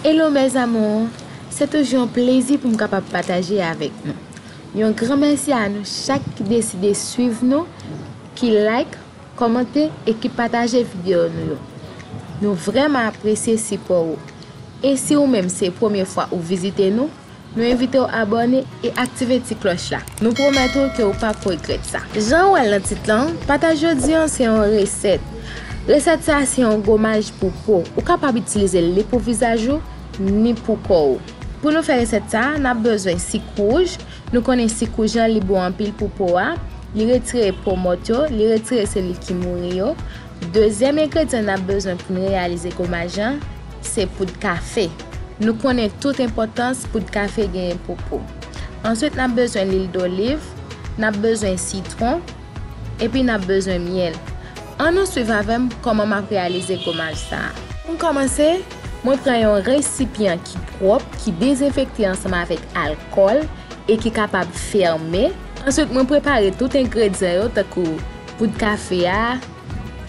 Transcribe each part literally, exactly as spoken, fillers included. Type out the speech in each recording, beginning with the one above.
Hello mes amours, se toujou yon plezi pou m kapab pataje avèk nou. Yon gran mèsi a nou chak ki deside swiv nou, ki like, kòmante e ki pataje videyo nou yo. Nou vrèman apresye sipò ou. E si ou menm se premye fwa ou vizite nou, nou envite w abòne e aktive ti klòch la. Nou pwomèt ou ke ou p ap regrèt sa. Jan ou wè l nan tit lan, pataj jodi an se yon resèt. Resèt sa se yon gomaj pou po. Ou kapab itilize li pou vizaj ou, ni pou kò ou. Pou nou fè resèt sa, n ap bezwen sik wouj. Nou konnen sik wouj lan li bon anpil pou po a. Li retire po mòt yo, li retire seli ki mouri yo. Dezyèm engredyan n ap bezwen pou n reyalize gomaj lan, se poud kafe. Nou konnen tout enpòtans poud kafe genyen pou po. Answit, n ap bezwen lil doliv, n ap bezwen sitwon, epi n ap bezwen myèl. Ann nou swiv avè m kòman m ap reyalize gomaj sa a. Pou m kòmanse, mwen pran yon resipyan ki pwòp, ki dezenfekte ansanm avèk alkòl e ki kapab fèmen. Answit, mwen prepare tout engredyan yo, tankou poud kafe a,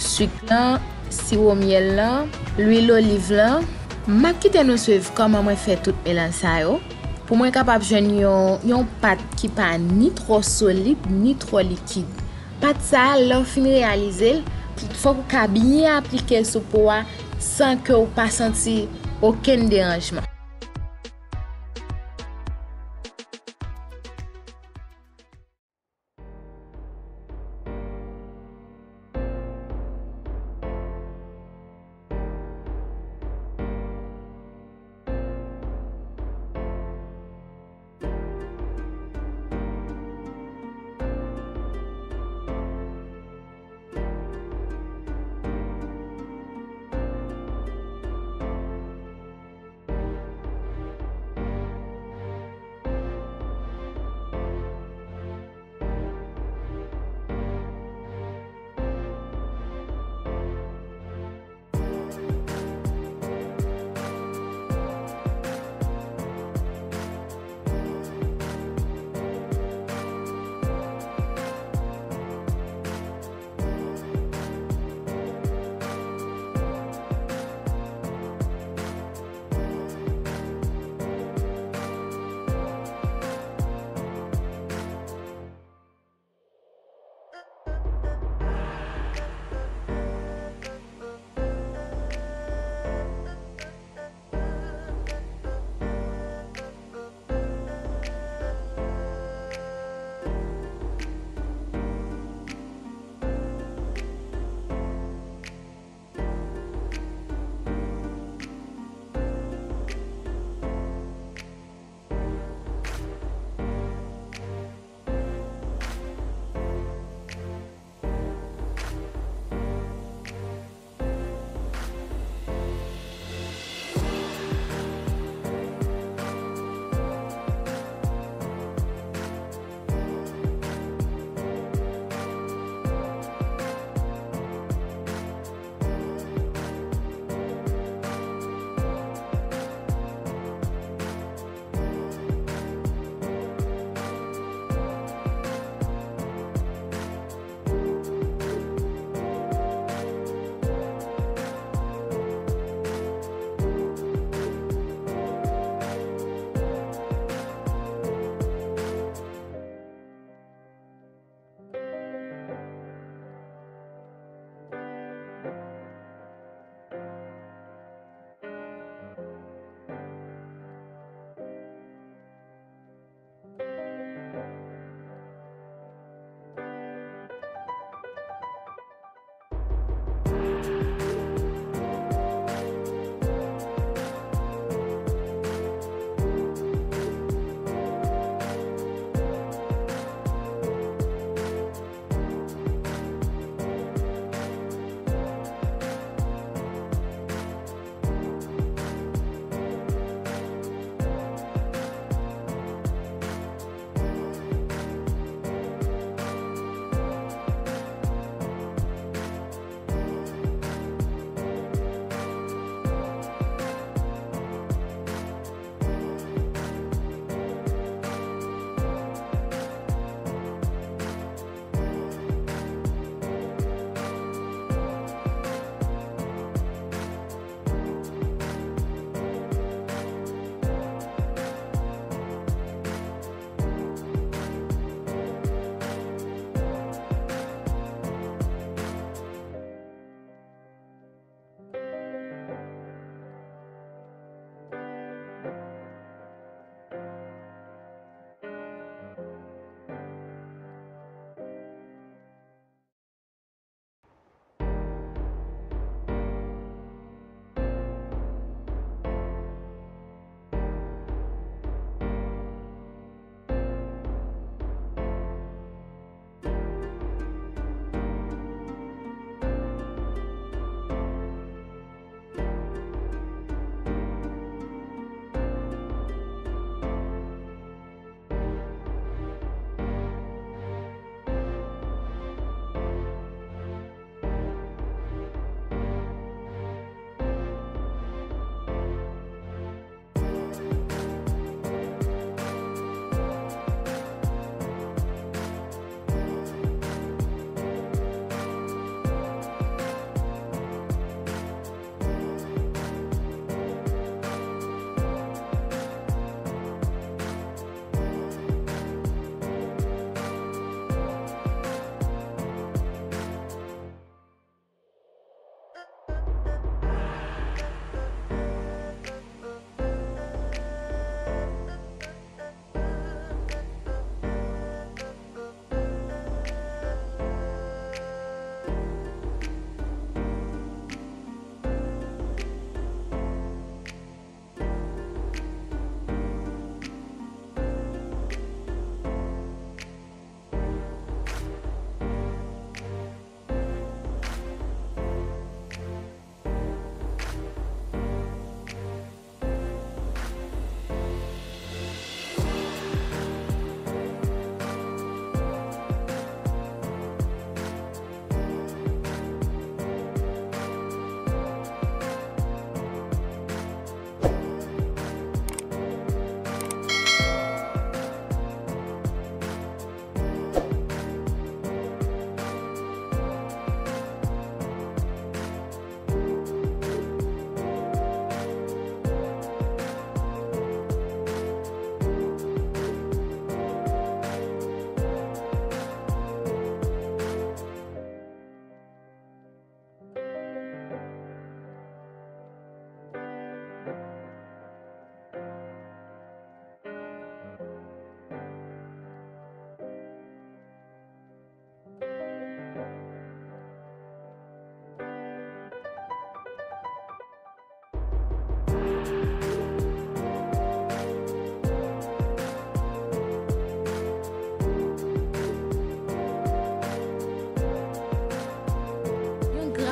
sik lan, siwo myèl lan, lwil oliv lan. M ap kite nou swiv kòman mwen fè tout melanj sa yo, pou mwen kapab jwenn yon, yon pat ki pa ni twò solid, ni twò likid. Pat sa a, lè w fin reyalize l, fòk ou ka byen aplike l sou po a san ke w pa santi okenn deranjman.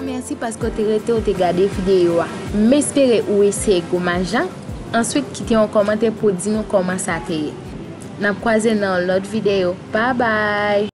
Mèsi paske w te rete, w te gade videyo a. M espere ou eseye gomaj la. Answit, kite yon kòmantè pou w di nou kòman sa te ye. N ap kwaze nan yon lòt videyo. Babay!